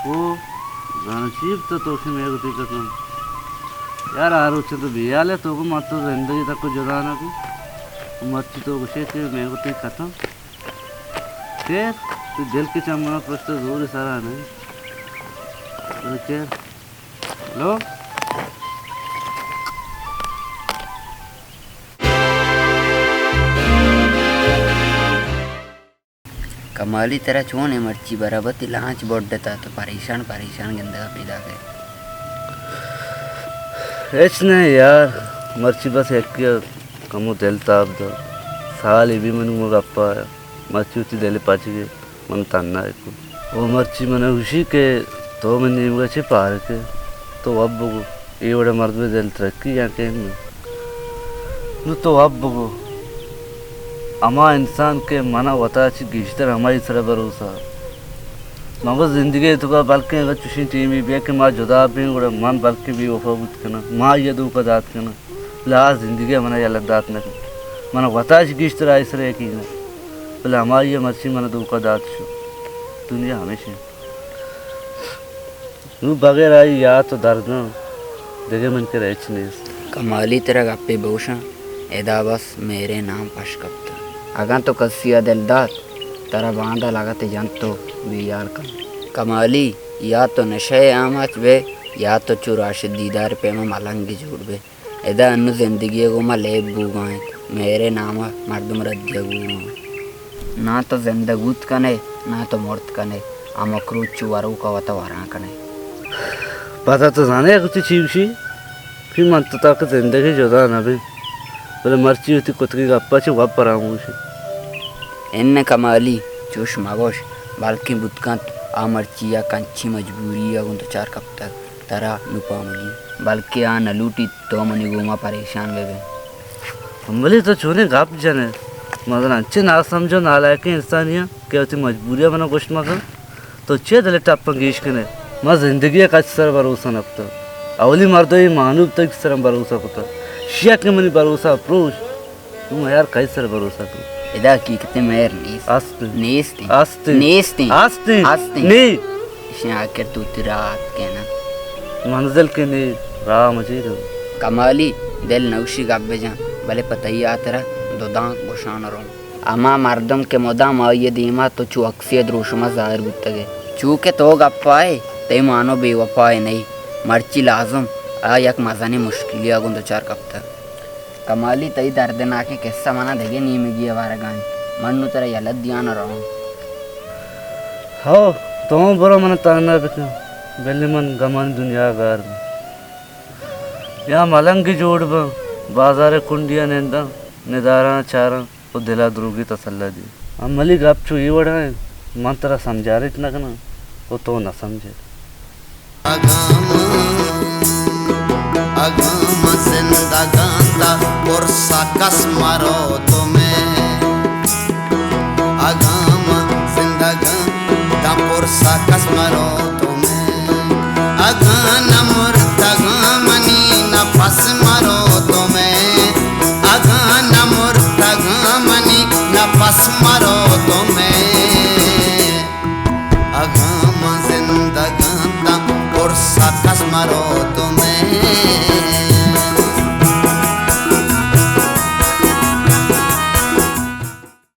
او، زاناں چی بوتہ تو کہ مئے گوتی کتم؟ یار، آ روچ تو بے حال ئے، تو گو من تو زندگی تک جدا نہ بی۔ مرچی تو گوشے کہ مئے گوتی کتم۔ خیر، تو دل کہ چہ منا پرشتہ زور سرا نہ۔ بلے خیر۔ ہلو؟ کمالی، ترا چون اے؟ مرچی برابر تئی لانچ بڈتا، تو پریشان پریشان گندگا پیداک ئے۔ ہچ نہ یار، مرچی بس یکے کمو دل تاب دا۔ سالے بی من گوں گپا آیا۔ مرچی وتی دل پچ گئے، من تنہا کو۔ او مرچی من گوشی کہ تو من نیمگا چہ پارک ئے، تو وب بگو۔ اے وڑا مردم دل ترکی یا کہ نہ؟ نو تو وب بگو۔ ہما انسان کہ منا وتا چہ گیشتر ہمائی سرا بھروسہ۔ من گو زندگی توکا بلکیں اگاں چوشیں ٹیمے بیا کہ ما جدا بیں، گڑا من بلکیں بے وفا بوت کناں، ما آئی ء دھوکہ دات کناں۔ بلے آ زندگی ء منا یلہ دات نہ کنت۔ منا وتا چہ گیشتر آئی سرا یقین ات۔ بلے ہمائی ء مرچی منا دھوکہ دات شو۔ دنیا ہمیش انت۔ نوں بغیر آئی یات ء درداں دگہ من کرا ہچ نیست۔ کمالی، ترا گپے بگوشاں، ادا بس مہرے نام پش کپتہ۔ اگاں تو کسی ء دل دات، ترا باندا لگت جنت تو بے ہیال کنت۔ کمالی، یا تو نشہ ء آماچ بئے، یا تو چو راشد دیدار ء پیما ملنگے جوڑ بئے۔ ادا انوں زندگی ء گوما لیب بوگا انت، مہرے نام ء مردم ردیگ بوگا انت۔ ناں تو زندگ بوت کن ئے، ناں تو مرت کن ئے، ہمک روچ چو وروک ء وتا وراں کن ئے۔ پدا تو زان ئے گوں تو چی گوشی؟ کہ من تو تاکہ زندگی جدا نہ بیں، بلے مرچی وتی کتگیں گپ ء چہ وت پراموش انت۔ انہ کمالی، چوش مگوش، بلکیں بوت کنت آ مرچی یک انچیں مجبوری ء گوں دچار کپتگ، ترا نوں پاملی، بلکیں آ نہ لوٹیت تو منی گوما پریشان بہ بئے۔ امبلی تو چونیں گپ جن ئے؟ من زاناں انچیں ناسمجھ ء نالائکیں انسانے آں کہ وتی مجبوری ء من ء گوشت مہ کن۔ تو چے دل ء ٹپاں گیش کن ئے؟ من زندگی ء کس سر ء بھروسہ نہ کتگ۔ اولی مردم اے مانوب تئی سر ء بھروسہ کتگ۔ شیا کہ منی بھروسہ ء پروش۔ تو میار کئی سر بھروسہ کن؟ ادا حقیقتیں مہر نیست۔ است انت۔ نیست انت۔ است انت۔ نیست انت۔ است انت۔ است انت۔ نی۔ اشیں آخر تو وتی راہ اتکے نہ۔ منزل کہ نی، راہ مجید انت۔ کمالی، دل نوشی گپ بجن، بلے پہ تئی ہاترا دو دانک گوشان رون۔ ہما مردم کہ مدام آئی ء دیما تو چو عکسے ء دروشم ء ظاہر بوتگ ئے، چو کہ تو گپ ء ئے، تئی مانو بے وفا ء نئی، مرچی لازم آ یک مزنیں مشکلے ء گوں دچار کپتگ۔ کمالی، تئی دردناکیں کسہ منا دگہ نیمگے ء ورگا انت۔ من نوں ترا یلہ دیان ء رواں۔ ہو، تو ہم برو، من تہنا بکن، بلے من گمانی دنیا ء گار باں۔ یا ملنگے جوڑ باں، بازار ء کنڈی ء ننداں، نداراں چاراں ء دل ء دروگی تسلا دیاں۔ عملی گپ چو اے وڑا انت، من ترا سمجھارت نہ کناں ء تو نہ سمجھے۔ اگاں من، اگاں من زندگاں تہ پرسا کس مرو